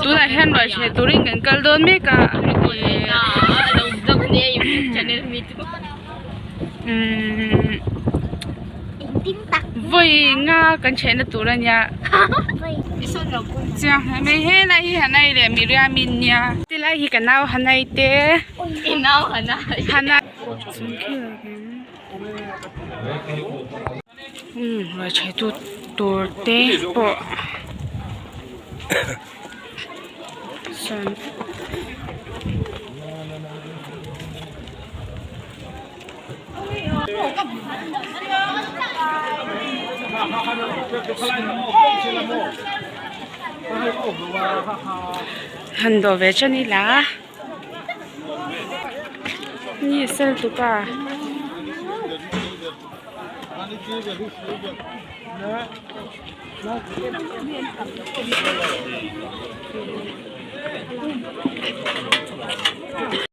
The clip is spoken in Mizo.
Tunah hian ruaihheh turin kan kal dawn mek a umm vawi nga kan chhehna tur a nia chiang hle mai helai hi Hanai leh Miriam-i an nia tilai hi ka nau Hanai te Hanai umm ruaitheh tu tur te pawh sawn han dawh ve chen ila. Ni sel tupa.